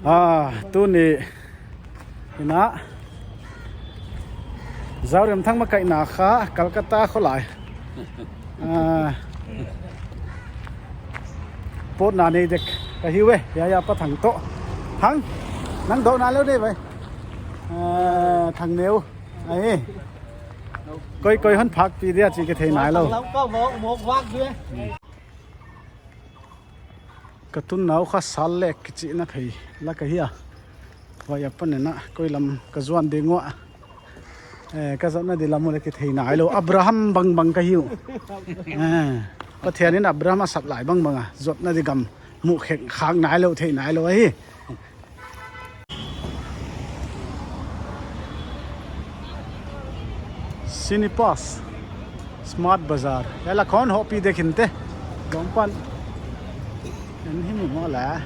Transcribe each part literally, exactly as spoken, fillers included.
Ah, tuni in a Zau Riam Thang makaihna kha Kolkata kholai. Ah, pawtna nei dek ka hi ve, ya ya Pa Thang toh. Thang, nang dou na lou nei vai. Ah, Thang Neu. Ai. Koi koi hon phak pi dia chi ka thei nai lou. Ka tun nau kha Salt Lake kichihna phei lak ahi a. Huai apan in a koi lam ka zuan ding ua. Eh, ka zuanna di lam uh leh kithei nai lou. Abraham bangbang ka hi uh. Eh, Pathian in Abraham a sap lai bangbang a zuanna di gam muh khek khak nai lou, thei nai lou ahi. Cinepass, Smart Bazaar. Hiai la khong hoih pi dek in te. Gong pan. En hi mi mo la.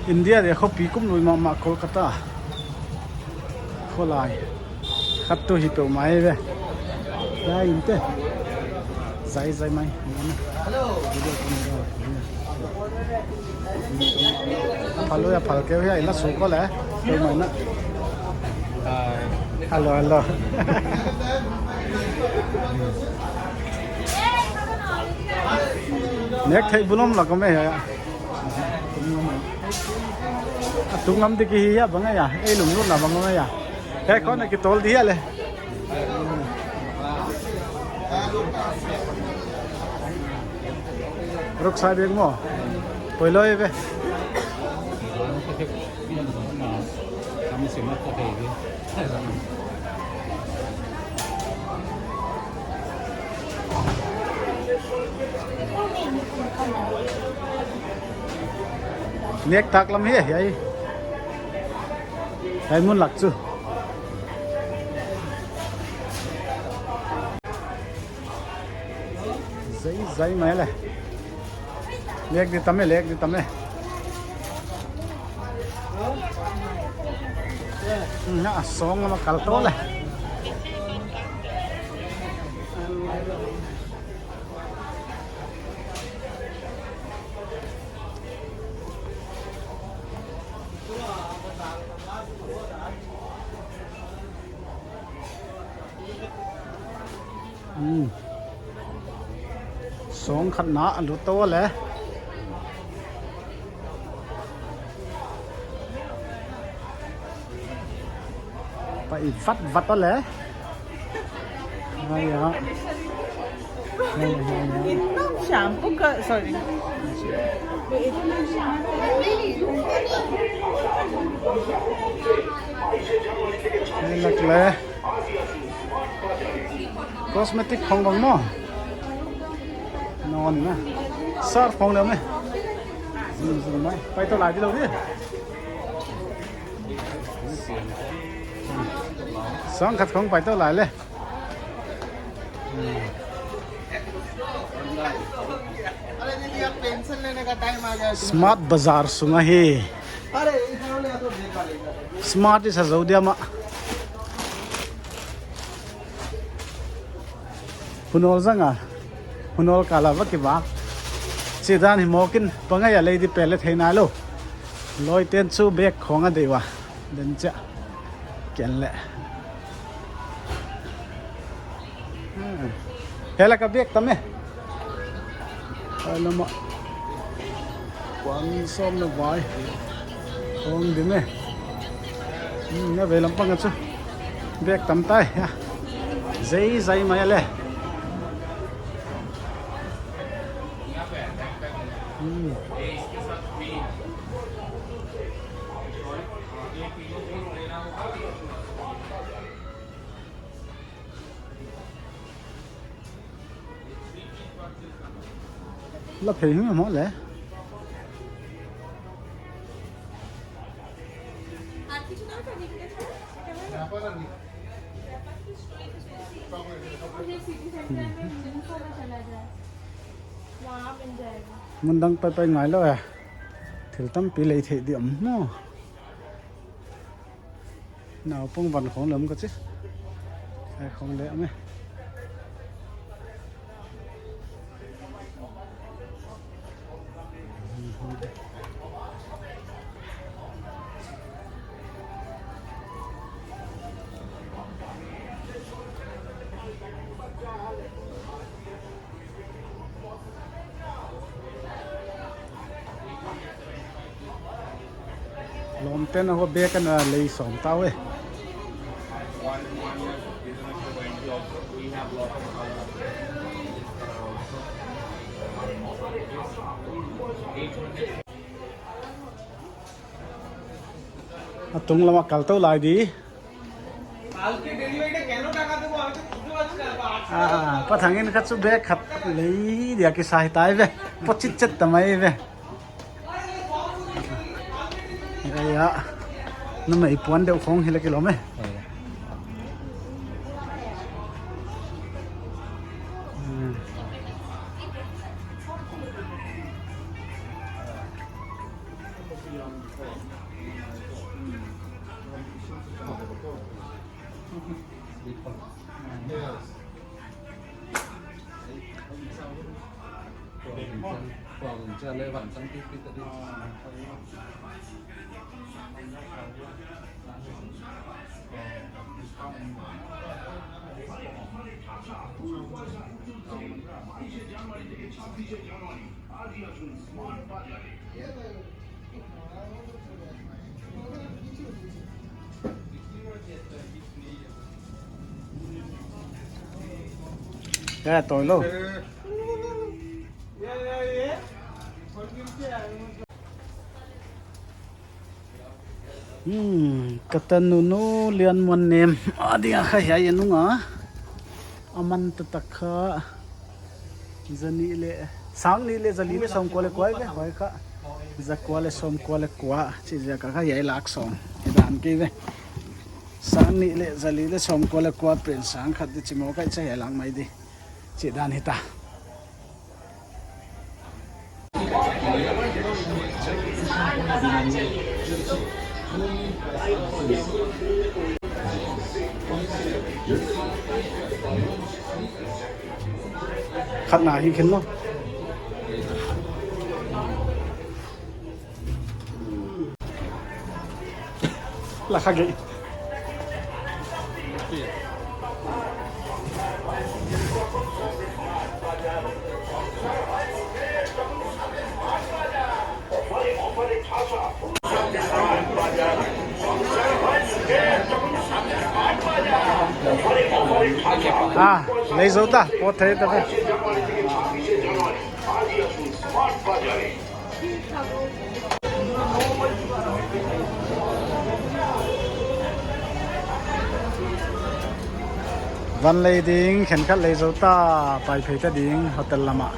India dia khopi kum lui mahmah Kolkata. Kholai. Khat tu hi peuhmah ve. Lai in te. Zai zai mai. Hello. Hello ya, phal keu ya, ila su ko le. Peuhmah na. Hello, hello. Nek thei bulom la ko me ya. A tu ngam di ki hi ya bang ya. Ei lunglut na bang ya. Hei khong na kitol di ya le. Ruk sa ding mo. Poi lou ve. Nek tak lam hi, hiai. Hiai mun lak chu. Zai, zai mai le. Lek di tam e, lek di tam e. Na, song ma kal to le. Hmm. Song khat na a lut to le. Pai vat vat le. Ai ya. Ai ya, ai ya. Itna shampoo ka, sorry. Ai lak le. Cosmetic khong bang maw? Nawn na. Surf khong leh maw? Zing zing mai. Pai to lai di lou di. Sang khat khong pai to lai le. Smart Bazaar sung ahi. Smart i sa zou diam a. Hunol zang a. Hunol kal a va kivak. Chidan hi mawk in pangai a lei di pen le thei nai lou. Lawiten chu bag khong a deih ua. Den chia. Ken le. Hmm. Hiai lak a bag tam e. Hiai lam a. Kuang sawm na vai. Khong dim e. Hmm, na vei lam pang a chu. Bag tam tai. Ya. Zai zai mai le. Hmm. La phei hi maw le. Mun dang paipai ngai lou e. Thil tampi lei theih di om maw. Naupang van khong lem ka chi. Khai khong leh me. Lawmte'n a hoih bek a na lei sawm ta uh e. A tung lam a kal tou lai di. Ah, Pa Thang in kha chu bag khat lei dia kisa hi tai ve. Pawt chitchet ta mai ve. Ei a. Numei puan deuh khong hi leh kilawm e. Hmm. Ya, toi lou. Hmm, ka tanu nu Lian Muan Nem. A ding a kha hiai a nung a. A man taktak kha. Za nih leh, sang nih leh za li leh sawmkua leh kua ve, huai kha. Za kua leh sawmkua leh kua. Chi ziak a kha hiai lak sawm. Hi dan kei ve. Sang nih leh za li leh sawmkua leh kua pen sang khat di chi maw ka chi hiai lak mai di. Chi dan hi ta. Khat na hi khen maw. La kha gei. Ah, lei zou ta, pawt thei ta ve. Van lei ding, khenkhat lei zou ta, pai phei ta ding, hotel lam ah.